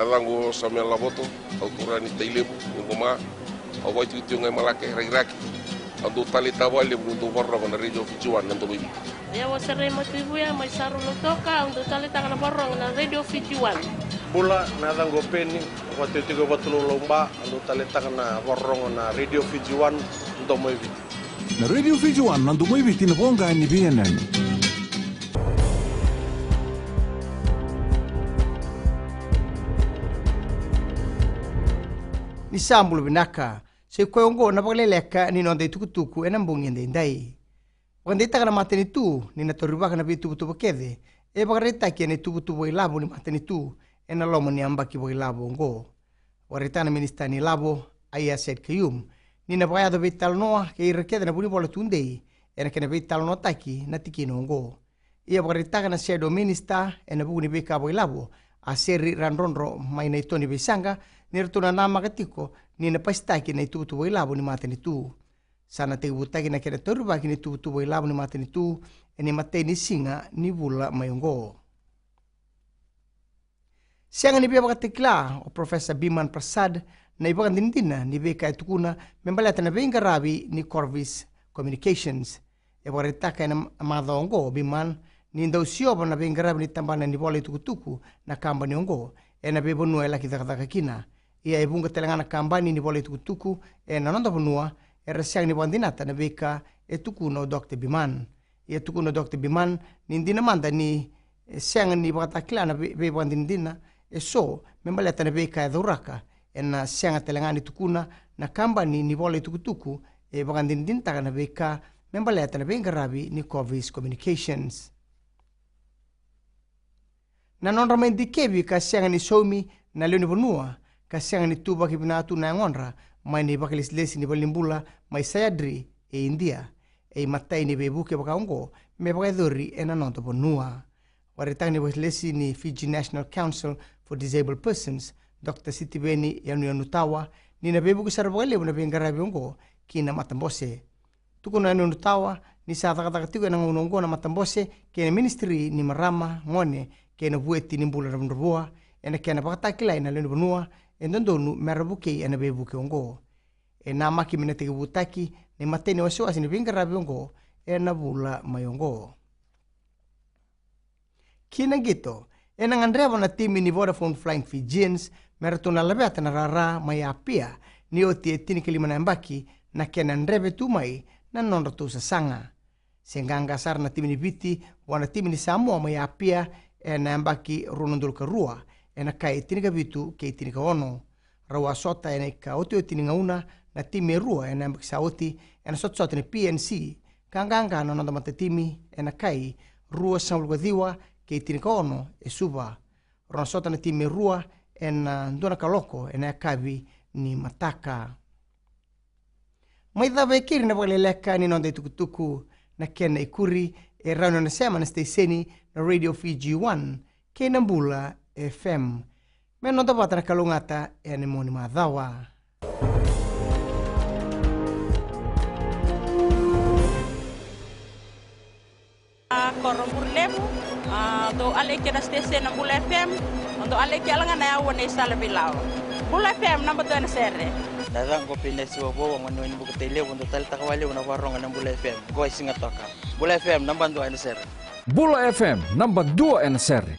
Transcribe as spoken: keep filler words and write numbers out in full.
Yacaqu o Samuel Lavoto, au turaga ni Tailevu, ni Goma. Au vakaitikotiko ga i Malake, Rakiraki. Au dau taleitaka vakalevu niu dau vakarorogo na Radio Fiji One na Domoiviti. Au o Serei Matuivuya mai Saru, Lautoka, au dau taleitaka na vakarorogo na Radio Fiji One. Bula, na yacaqu o Peni, au vakaitikotiko e Vatulaulau, Ba, au dau taleitaka na vakarorogo na Radio Fiji One, Domoiviti. Na Radio Fiji One, na Domoiviti, na voqa ni veiyanuyanu. Ni sa bula vinaka. Sa i koya oqo na vakaleleka ni noda itukutuku ena bogi edaidai. Vakadeitaka na matanitu ni na taurivaka na veituvatuva kece e vakaraitaki ena ituvatuva ilavo ni matanitu ena loma ni yabaki vakailavo oqo. Vakaraitaka na minisita ni lavo, Aiyaz Sayed-Khaiyum, ni na vakayaco veitalanoa kei ira kece na vunivola tudei ena kena veitalanoataki na tikina oqo. Ia vakaraitaka na Shadow Minister ena vuku ni veika vakailavo, a Seri Radrodro mai Naito Niveisaqa, ni ratou na namaka tiko ni na pasitaki na ituvatuva ilavo ni matanitu. Sa na tekivutaki na kena taurivaki na ituvatuva ilavo ni matanitu ena imatai ni siga ni vula mai oqo. Sega ni via vakatakila o Professor Biman Prasad na ivakadinadina ni veika e tukuna me baleta na veiqaravi ni Corvus Communications. E vakaraitaka ena macawa oqo o Biman ni dau siova na veiqaravi ni tabana ni vola itukutuku na kabani oqo ena veivanua e laki cakacaka kina. Ia e vuqa tale ga na kabani ni vola itukutuku ena noda vanua era sega ni vakadinata na veika e tukuna o Doctor Biman. Ia tukuna o Doctor Biman ni dina mada ni, e, sega ni vakatakila na vei, veivakadinadina eso me baleta na veika e cauraka, ena sega tale ga ni tukuna na kabani ni vola itukutuku e vakadinadinataka na veika me baleta na veiqaravi ni Corvus Communications. Na nodra mai dikevi ka sega ni saumi na lewe ni vanua ka sega ni tuvaki vinaka tu na yagodra mai na ivakalesilesi ni valenibula mai Sahyadri e Idia, e imatai ni veivuke vaka oqo me vakayacori ena noda vanua. Vakaraitaka na ivakalesilesi ni Fiji National Council for Disabled Persons, Doctor Sitiveni Yanuyanutawa, ni na veivuke sara vakalevu na veiqaravi oqo ki na matabose. Tukuna o Yanuyanutawa ni sa cakacaka tiko ena gauna oqo na matabose kei na ministry ni marama, gone kei na vueti ni bula dravudravua ena kena vakatakilai na lewe ni vanua e dodonu mera vukei ena veivuke oqo. E namaki me na tekivutaki na imatai ni wasewase ni veiqaravi oqo ena vula mai oqo. Ki na qito, ena gadreva na timi ni Vodafone Flying Fijians me ratou na laveta na rara mai Apia ni oti e tinikalima na yabaki na kena dreve tu mai na nodratou sasaga. Se qaqa sara na timi ni Viti vua na timi ni Samoa mai Apia ena yabaki rua na udolu ka rua, ena kai e tinikavitu kei tinikaono. Rau a sota ena ikaotioti ni gauna na timi e rua ena yabaki sa oti ena sotasota ni P N C, ka qaqa na noda matatimi ena kai rua sagavulu ka ciwa kei tinikaono e Suva. Rau na sota na timi e rua ena dua na kaloko ena yakavi ni mataka. Mai cava e keri na vakaleleka ni noda itukutuku, na kena ikuri e rawa ni o na sema na siteseni na Radio Fiji One kei na Bula F M. Me noda vata na kalougata ena mua ni macawa. A, Koro Burlevu, a, dou aleki na station na Bula F M, dou aleki ala ga na yaua nei sala veilawa. Bula F M, naba dua ena sere. Na yacaqu o Pinesi Wavova, gone ni Bukatailevu, dou taleitaka vakalevu na varogo na Bula F M. Qo e Sigatoka. Bula F M, naba dua ena sere. Bula F M, naba dua ena sere.